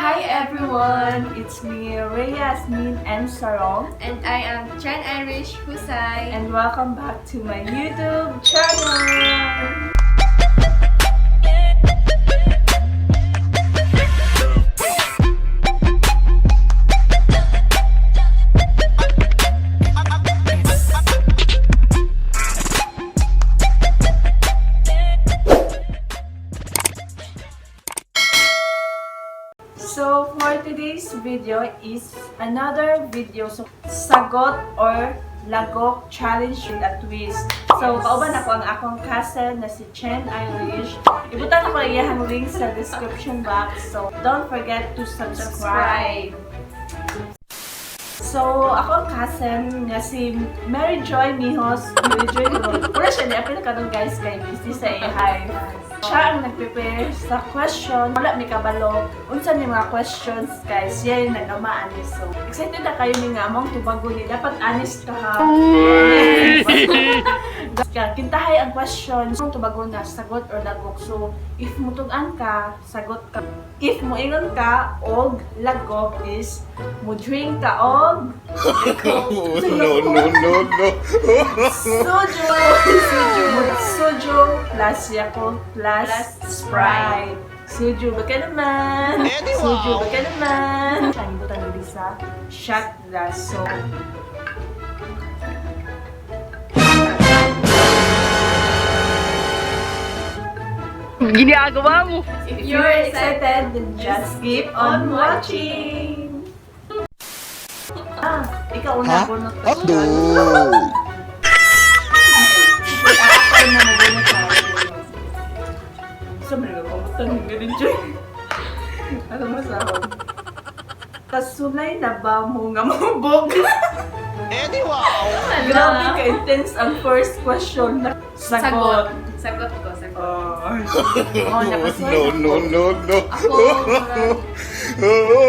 Hi everyone! It's me, Rhea Yasmin M. Sarong. And I am Chen Irish Husay. And welcome back to my YouTube channel! So, for today's video is another video. So, sagot or lagok challenge with a twist. So, kauban ako ang akong cousin na si Chen Irish. Ibutan ako ang iyahang link sa description box. So, don't forget to subscribe. So, ako ang cousin nga si Mary Joy Mijos. Mary Joy Mijos. Wala siya niya, apil ka guys kay busy sa AI. Siya ang nag-prepare sa question. Wala mi kabalo. Unsa ni mga questions guys, siya yung nag-ama ani. So, excited na kayo ni nga among tubago ni. Dapat honest ka ha. Kintahay ang question. Among tubago na sagot or lagok. So, if mutugan ka, sagot ka. If moingon ka og lagok is mo drink ka og No, no, no, no. Soju! Soju! Soju plus Yakult plus Sprite. Soju ba ka naman? Soju ba ka naman? Ang ibutan diri sa shot glass. So, Ginagawa mo. If you're excited, then just keep on watching! Ah, ikaw una Ha? bunot ka. Aduh. Ako na mabunot ka. Sa mga kamutan ng ganun dyan. Ano mo sa ako? Kasulay na ba mo nga mabog? Grabe ka-intense ang first question na sagot. Sagot. Sagot ko, sagot. Oh, oh nakasulay No, no, no, no. Ako,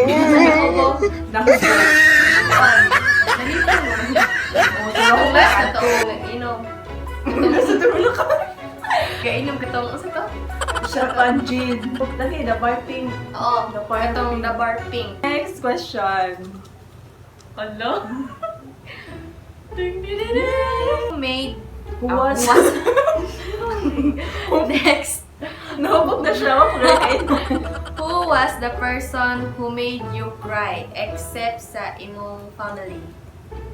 murag, ako, Nakasulay. nalito mo. Oh, tulong Ako na. ba sa to, nag-inom. Nasa tulong ka. Kainom ka tong, usa to? Siya pan gin. Lagi, the bar pink. Oo, The bar katong pink. the bar pink. Next question. Ano? Who made Who was... Next. Nahubog na siya. Wala. Who was the person who made you cry except sa imong family?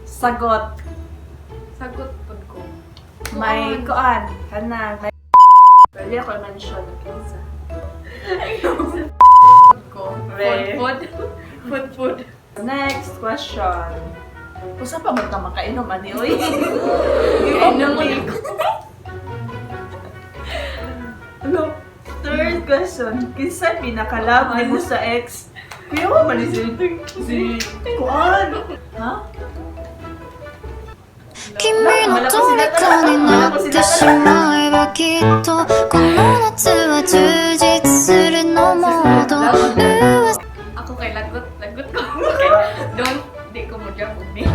Sagot. Sagot pud ko. May kuan. Kana. May... Pwede ako i-mention. Kinsa. Ko. Re. Food, food. Food, food. Next question. Usa pa man ka makainom ani oy. Kainom mo na. Ano? Third question. Kinsa pinakalove nimo sa ex? Kuya mo man ni si kuan. Ha? 君の虜になってしまえばきっとこの夏は充実するのもっとうわ Ako kay lagot, lagot ko. Kay don't di ko mo drop og name.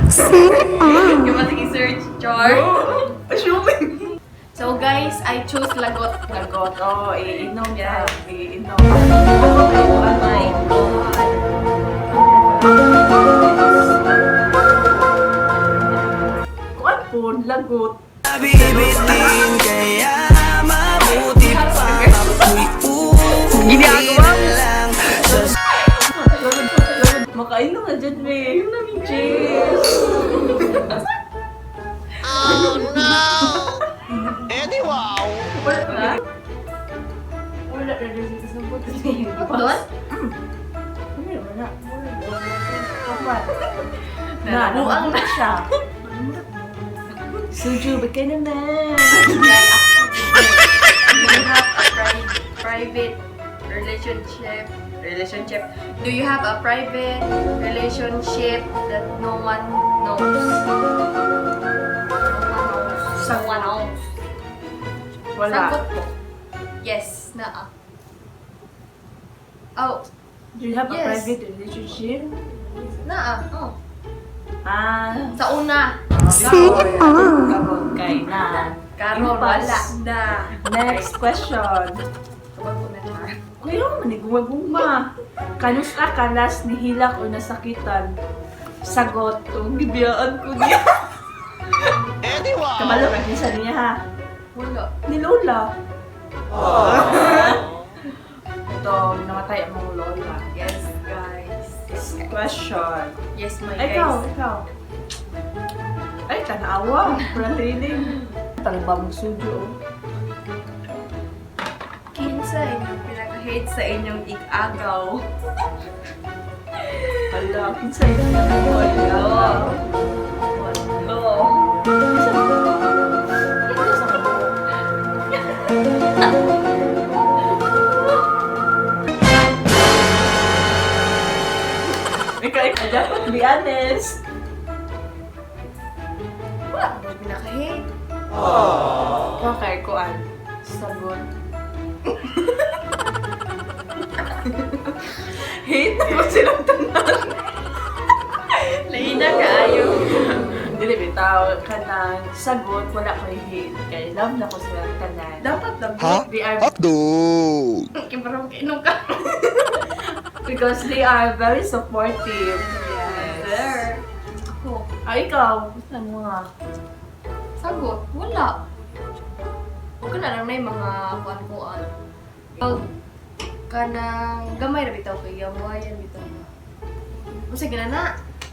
Yung masige search char. Assuming. So guys, I choose lagot. Lagot. Oh, iinom ya. Iinom. Ako kay kuan. My God. Kuan po, lagot. Bibitin kaya mabuti pa ako'y uuwi Ginagawa mo. na lang sa Makainom na dyan, babe. Cheers! Wala na. Wala na rin sa sabot. Doon? Wala, wala. Kapat. Na, Nabuang na siya. Suju, ba't kayo naman? Do you have a private relationship? Relationship. Do you have a private relationship that no one knows? No one knows. No one knows. Wala. Sagot ko. Yes, naa. Oh, Do you have a Yes. private relationship? naa. Oh. Ah. Sa una. Karon kay na. Karon Impas. wala na. Next question. Tawag ko na char. Kuya, maniguma-guma. Kanusa ka last ni hilak o nasakitan? Sagot, itong gibiyaan ko niya. Kabalo ka kinsa niya ha. Wala. Ni Lola. Ito, namatay ang mga lola. Yes, guys. Question. Yes, my Ay, ikaw, guys. ikaw. Ay, tanawa. Pratiling. Talba mong sujo. Oh. Kinsa inyong pinaka-hate sa inyong igagaw? Hala, kinsa yun? Wala. Wala. Kinsa ba? Kinsa ba? Ikaw, ikaw, dapat be honest. Wala ko pinaka-hate. Okay, kuan. Sagot. Hate na ba silang tanan? Lahi na kaayo. Dili bitaw kanang sagot wala koy hate kay love na ko silang tanan. Dapat lang. Huh? They are Hotdog. Kaya kainom ka. Because they are very supportive. Yes. Sir. Ako. Ah, ikaw, gusto mo nga. Sagot. Wala. Huwag ka na lang na yung mga kuan-kuan. Pag kanang gamay ra bitaw kay yawayan bitaw. Unsa gina na?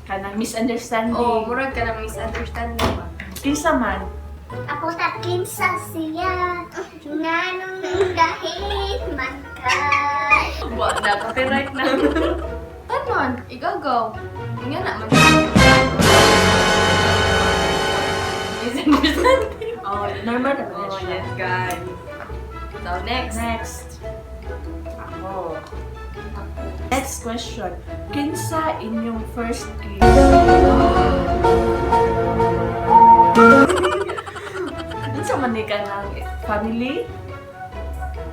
Kanang misunderstanding. Oh, murag ka na misunderstanding ba? Kinsa man. Ako sa kinsa siya, nganong gahit man ka. Wa na copyright na. Tanan, igagaw. Nga na man. Misunderstanding. Oh, normal na ba Oh, siya? yes, guys. So, next. Next. Ako. Next question. Kinsa inyong first kiss? Kinsa man ni ka ng family?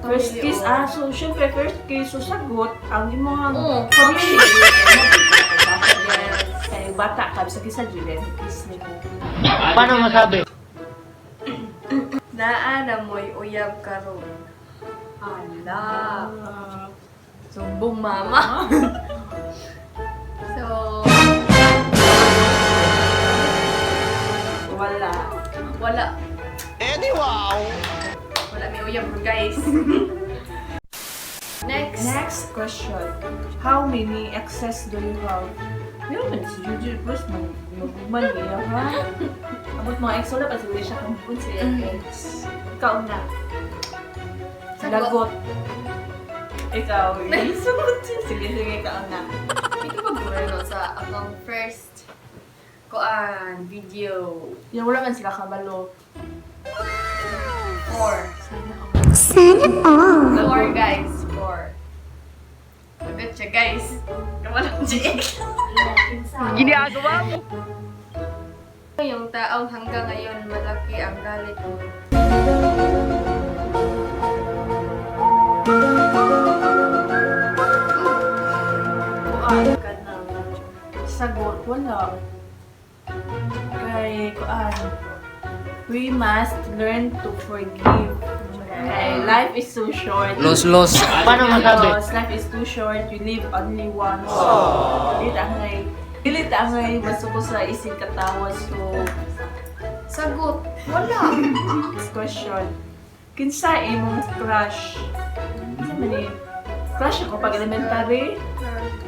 First Family, kiss, oo. ah, so syempre first kiss, so sagot ang imong Oo. family. Yes. Kay bata ka, bisag isa Julian, kiss nimo. Paano masabi? Naa na mo'y uyab karon. Hala. Sumbong mama. So, Wala. Wala. Wala may uyab bro, guys. Next. Next question. How many exes do you have? Meron man si Juju, plus mag-man niya, ha? Abot mga ex, wala pa siguro siya kampun sa iyang ex. Ikaw na. Sagot. Lagot. Ikaw. Eh. Sagot siya. Sige, sige, ikaw na. Ito ba guro sa akong first kuan video? Yan, wala man sila kabalo. Four. Sana all. Four, guys. Four. Lagot siya, guys. Kawalang GX. Ginagawa mo. Yung taong hanggang ngayon malaki ang galit mo. Kuan ka na. Sagot, wala. Kay, kuan. We must learn to forgive. Kay, life is so short. Los, los. Paano masabi? Because life is too short, you live only once. Dili angay, dili angay masuko sa isig katawa. So, Sagot. Wala. Next question. Kinsa imong crush? Kinsa man ni? Crush ako pag elementary?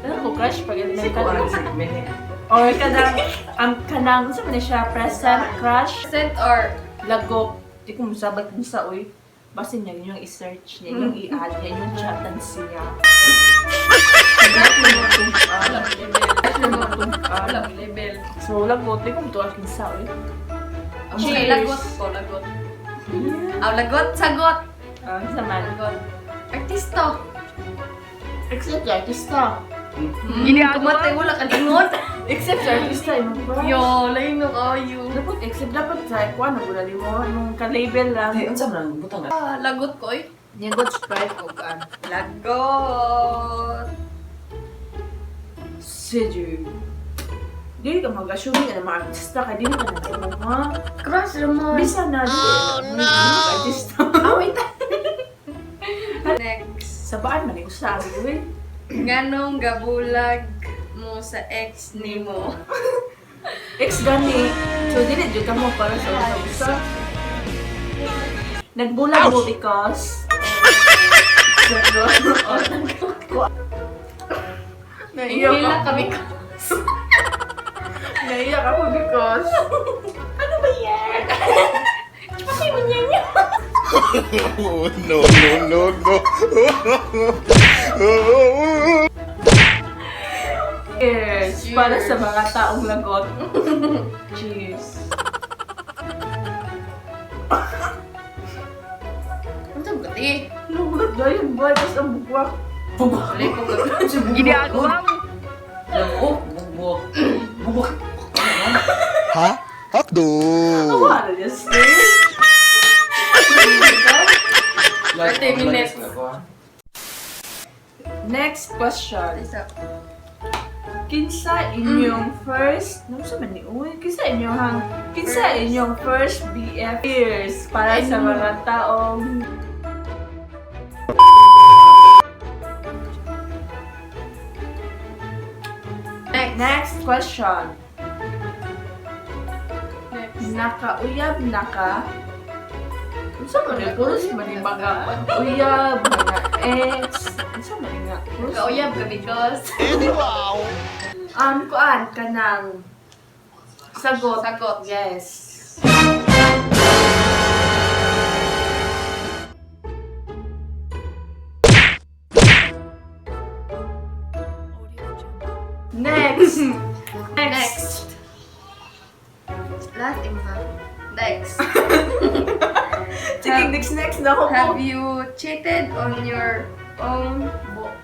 Ano ko crush pag elementary? Or kanang, ang kanang, unsa man ni siya, present crush? Present or Lagok. Di ko musabat unsa oy. Basin niya inyong i-search niya, inyong i-add niya, inyong chatan siya. wala level. So, lagot. Di ko mutuwa kinsa oy. Ang okay, lagot ko, lagot. Aw, lagot, sagot. Ah, unsa man? Lagot. Artista. Except sa artista. Kumatay, wala ka lingon. Except sa artista, imong crush. Yo, lain no kayo. Dapat, except dapat sa kuan na gula mo, imong ka-label lang. Ah, lagot ko eh. Niyagot Sprite o kan. Lagot. Sige. Di ka mag-assuming na mga artista ka, di mo ka na ha? Crush naman. Bisa na, di oh, no. Artista. Ah, wait. Next. Sa Sabaan man ni usa uy. Nganong gabulag mo sa ex nimo? Ex gani. So dili jud ka mo para sa usa-usa. Nagbulag mo because naiyak Hila ako. kami ko. Naiyak ako because ano ba yan? Patay mo niya niya. Oh, no, no, no, no. Cheers! Cheers. Para sa mga taong lagot. Cheers. Ano sa gati? Lagot dahil ba? Tapos ang bugwak. Wala ko Ginagawa mo. Oh, bubok. Bubok. Ha? Hakdo. Awa na niya, sis. 30 minutes. Next question. Isa. Kinsa inyong first, no sa man ni uy, kinsa inyong hang, kinsa First. inyong first BF years para sa mga taong Next. Next question. Next. Nakauyab na ka? Unsa man ni puros man ni mga uyab, mga ex. Unsa man ni nga? Puros- Kauyab ka because. Kuan kanang sagot. Sagot. Yes. Next. Next. Next. Last imha. Next. Sige, next next na ako. Have you cheated on your own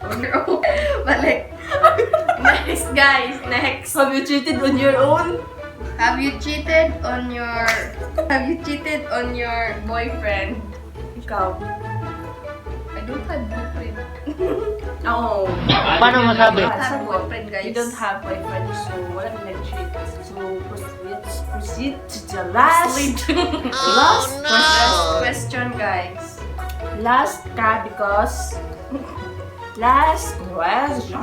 on your own? Balik. Next, guys. Next. Have you cheated on your own? Have you cheated on your boyfriend? Ikaw. I don't have boyfriend. Oo. Paano masabi? I don't have boyfriend, guys. You don't have boyfriend, so wala na nag-cheat. So, let's proceed to the last, last question. Last question, guys. Last ka because last question.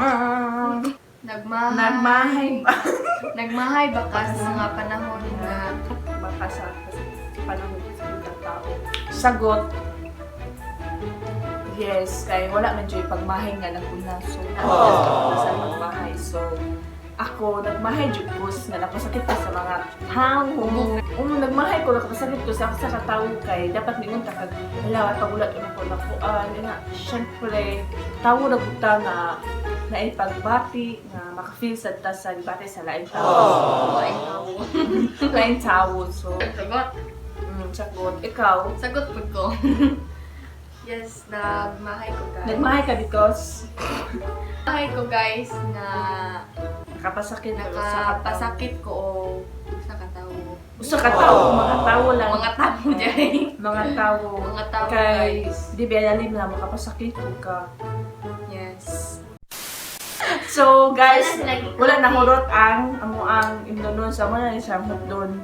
Nagmahay. Nagmahay ba? Nagmahay ba ka sa mga panahon na Baka sa panahon sa ibang tao. Sagot. Yes, kay wala man jud pagmahay nga naguna. So, oh. Sa pagmahay. So, ako, nagmahay jud ko nga napasakit ko sa mga tao. Nagmahay ko, nakapasakit ko sa katawo kay dapat mingon ta kag hala pagulat ko ko nakuan nga syempre tawo ra gud ta nga naipagbati nga maka-feel sad ta sa gibati sa laing tao. laing tao? Laing tao. So, Sagot. Sagot. Ikaw, Sagot po ko. Yes, nagmahay ko, guys. Nagmahay ka because Nagmahay ko, guys, na nakapasakit ka sa katao. nakapasakit ko o sa katawo. Usa ka tao, mga tao lang. Mga tao dyan. Mga tao. Mga tao, Kay, guys. di ba alam na makapasakit ka. Yes. So, guys, Wala sila gikapi. wala na hurot ang amo ang imnonon sa mo na ni sa doon.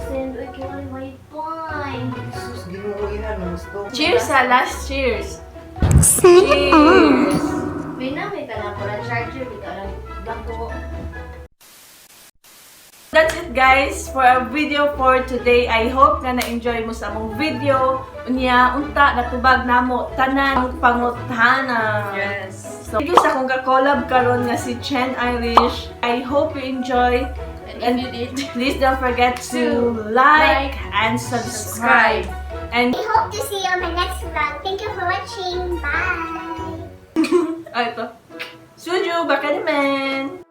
Send uy kay wala wifi. Sus, Ginoo ina gusto. Cheers sa last cheers. Sana all. Cheers. May na may kanang pala charger bitaw lang dako. That's it, guys, for our video for today. I hope nga na-enjoy mo sa among video. Unya, unta natubag namo tanan pangutana. Yes. So, thank you sa akong ka-collab karon nga si Chen Irish. I hope you enjoy. And if you did, please don't forget to like and subscribe. And I hope to see you on my next vlog. Thank you for watching. Bye. ay, ito. Suju, baka naman!